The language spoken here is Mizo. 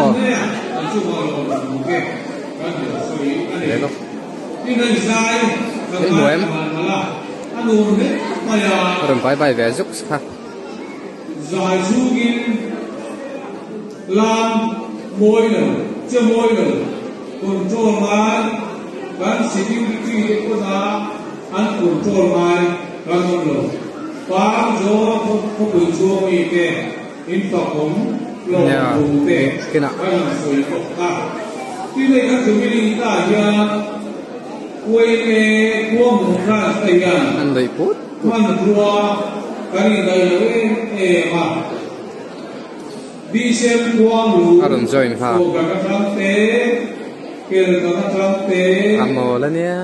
Aw. Ve lawk. I hmu em? A rawn bye bye ve zuk kha. Nia kinah. An nuih put put. A rawn join nghal. A mawl a nia.